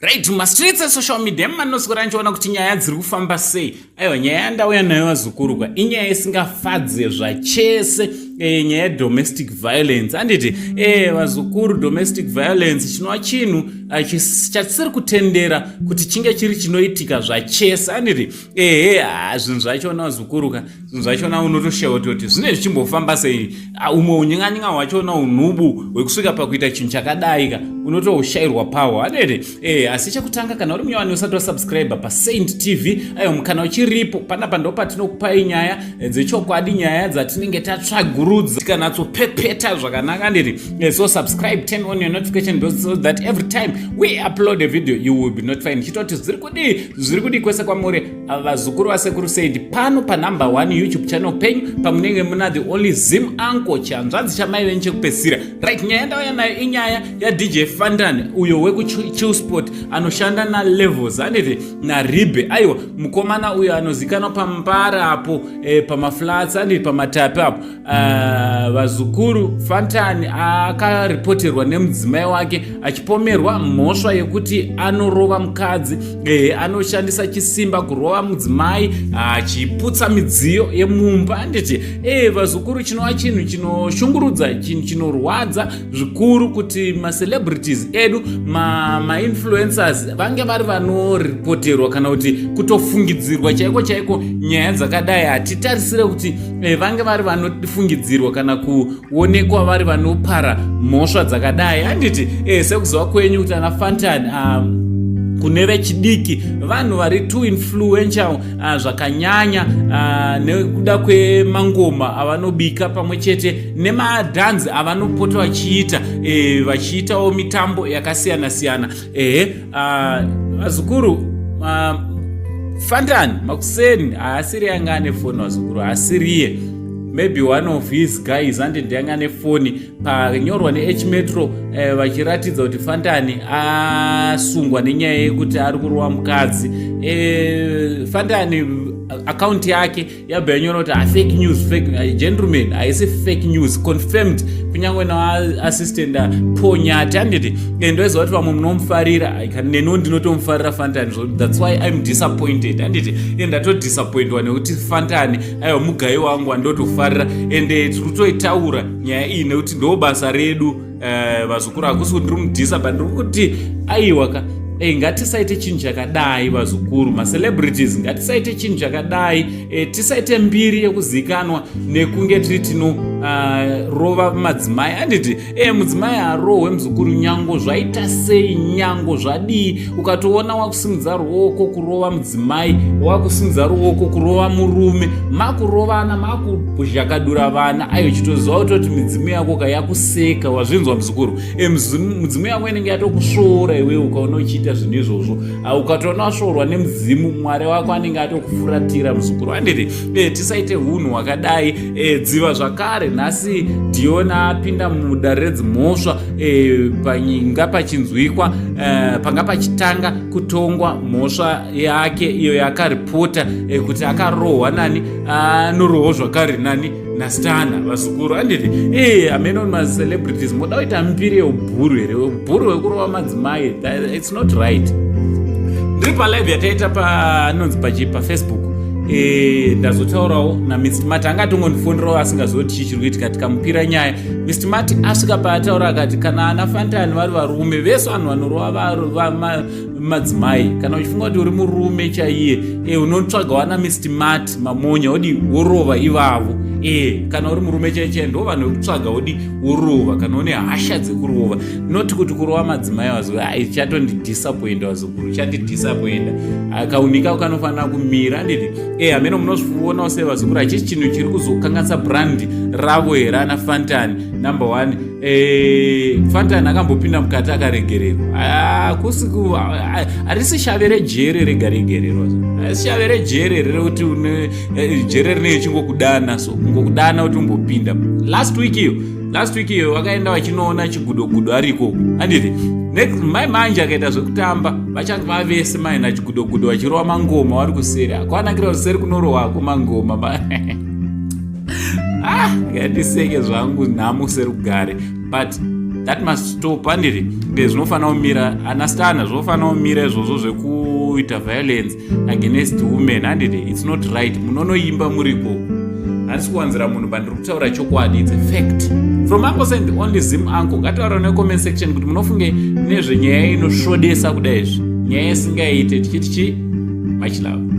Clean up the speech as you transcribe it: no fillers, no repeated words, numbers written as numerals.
Right, mumastreets esocial media mumanoswera ndichiona kuti nyaya dziri kufamba sei. Aiwa, nyaya yandauya nayo vazukurukwa inyaya isingafadze zvachese, nyaya yedomestic violence, handiti? Vazukuru, domestic violence chinova chinhu chatisiri kutendera kuti chinge chiri chinoitika zvachese, handiti? Ehe, zvinhu zvachona vazukuruka, zvinhu zvachona unotoshaya kuti zvinenge zvichimbofamba sei. Umwe unyin'anyin'a hwachona, unhubu hwekusvika pakuita chinhu chakadai ka, unotoushairwa pawo, handiti? Asi chekutanga, kana uri munyowani usati wasubscribe paSaint TV, aiwa, mukana uchiripo panapa ndo patinokupai nyaya dzechokwadi, nyaya dzatinenge tatsvagurudza tikanatsopepeta zvakanaka, handiti? So subscribe, turn on your notification bells so that every time we upload a video you will be notified. Ndichitoti zviri kudii, zviri kudii kwese kwamuri, vazukuru vasekuru Saint, pano panumber 1 YouTube channel penyu pamunenge muna the only Zim uncle, chihanzvadzi chamai venyu chekupedzisira. Right, nyaya yandauya nayo inyaya yaDJ Fantan, uyo wekuChillspot anoshanda naLevels, handiti, naRibe. Aiwa, mukomana uyo anozikanwa pambara apo, pamaflats, handiti, pamatapi apo. Vazukuru, Fantan akaripoterwa nemudzimai wake achipomerwa mhosva yekuti anorova mukadzi, anoshandisa chisimba kurova mudzimai, achiputsa midziyo yemumba, handiti? Vazukuru, chinova chinhu chinoshungurudza, chinhu chinorwadza zvikuru kuti macelebrities edu, mainfluencers, vange vari vanoripoterwa kana kuti kutofungidzirwa chaiko chaiko nyaya dzakadai. Hatitarisire kuti vange vari vanofungidzirwa kana kuonekwa vari vanopara mhosva dzakadai, handiti? Sekuziva kwenyu kuti ana Fantan, kune vechidiki, vanhu vari too influential zvakanyanya nekuda kwemangoma avanobika pamwe chete nemadhanzi avanopota vachiita, vachiitawo mitambo yakasiyana siyana. Ehe, vazukuru, Fantan makuseni haasiri anga ane foni, vazukuru, haasiriye. Maybe one of his guys, andi, ndianga ane foni panyorwa neH Metro, vachiratidza kuti Fantani asungwa nenyaya yekuti ari kurova mukadzi. Fantani akaunti yake yabva yanyora kuti fake news, fake. Gentleman, haisi fake news, confirmed kunyange naassistant Paul Nyati, handiti? Ndoziva kuti vamwe munomufarira, neniwo ndinotomufarira Fantani, so that's why I'm disappointed, handiti? Ndatodisappointwa nekuti Fantani, aiwa, mugai wangu wandotofarira, ende tiri kutoitaura nyaya iyi nekuti ndo basa redu. Vazukuru, hakusi kuti ndiri mudhisa, but ndiri kuti aiwa ka, ngatisaite chinhu chakadai, vazukuru, macelebrities, ngatisaite chinhu chakadai. Tisaite mbiri yekuzikanwa nekunge tiri tinorova madzimai, handiti? Mudzimai harohwe, muzukuru, nyango zvaita sei, nyango zvadii. Ukatoona wakusimudza ruoko kurova mudzimai, wakusimudza ruoko kurova murume, makurovana, makuzhakadura vana, ayo chitoziva kutoti midzimu yako kayakuseka. Wazvinzwa, muzukuru? Mudzimu yako inenge yatokusvoora iwewe ukaona uchiita zvinhu izvozvo. Ukatoona wasvoorwa nemudzimu, Mwari wako anenge atokufuratira, muzukuru, handiti? Tisaite unhu hwakadai. Dziva zvakare nhasi Diona apinda mudare redzimhosva, panga pachinzwikwa, panga pachitanga kutongwa mhosva yake iyo yakaripota, kuti akarohwa nani, anorohwa zvakare nani, naStana, vazukuru, handiti? Ameno macelebrities moda kuita mbiri yeubhuru here, ubhuru hwekurova madzimai? It's not right. Ndiri palive yataita panonzi pachi paFacebook, ndazotaurawo naMr Mati, anga atongondifonerawo asingazoti chii chiri kuitika. Tikamupira nyaya. Mr Mati asvika paataura akati kana ana Fantani vari varume vese, vanhu vanorova madzimai, kana uchifunga kuti uri murume chaiye, unotsvaga wana Mr Mati mamonya odi worova ivavo. Kana uri murume chaiye chaiye, ndo vanhu vekutsvaga odi worova kana une hasha dzekurova, not kuti kurova madzimai. Vazo ai chatondidisappointa, vazukuru, chandidisappointa. Kaunika kanofanira kumira, handiti? Hameno munozvionawo sei, vazukuru? Hachisi chinhu chiri kuzokanganisa brand ravo here ana Fantani? Number one, Fantani akambopinda mukati akaregererwa. Kusi harisi shave rejere rega regererwa, harisi shave rejere rekuti jere rinenge chingokudana, so kungokudana kuti umbopinda. Last week iyo, last week iyo vakaenda vachinoona Chigudogudo ariko, handiti? Mai manje akaita zvekutamba, vachange vavese mai naChigudogudo vachirova mangoma vari kuseri. Akwanakira kuseri kunorohwako mangoma. Ah, ngandiseke zvangu nhamo serugare, but That must stop, handiti? Zvinofanira kumira, ana Stunner, zvinofanira kumira izvozvo zvekuita violence against women, handiti? It's not right. Munonoimba muriko. Handisi kuwanzira munhu, but ndiri kutaura chokwadi. It's a fact from Uncle Saint, the only Zim uncle. Ngataura necomment section kuti munofunge nezvenyaya inosvodesa kudai izvi, nyaya isingaite. Tichiti chi much love.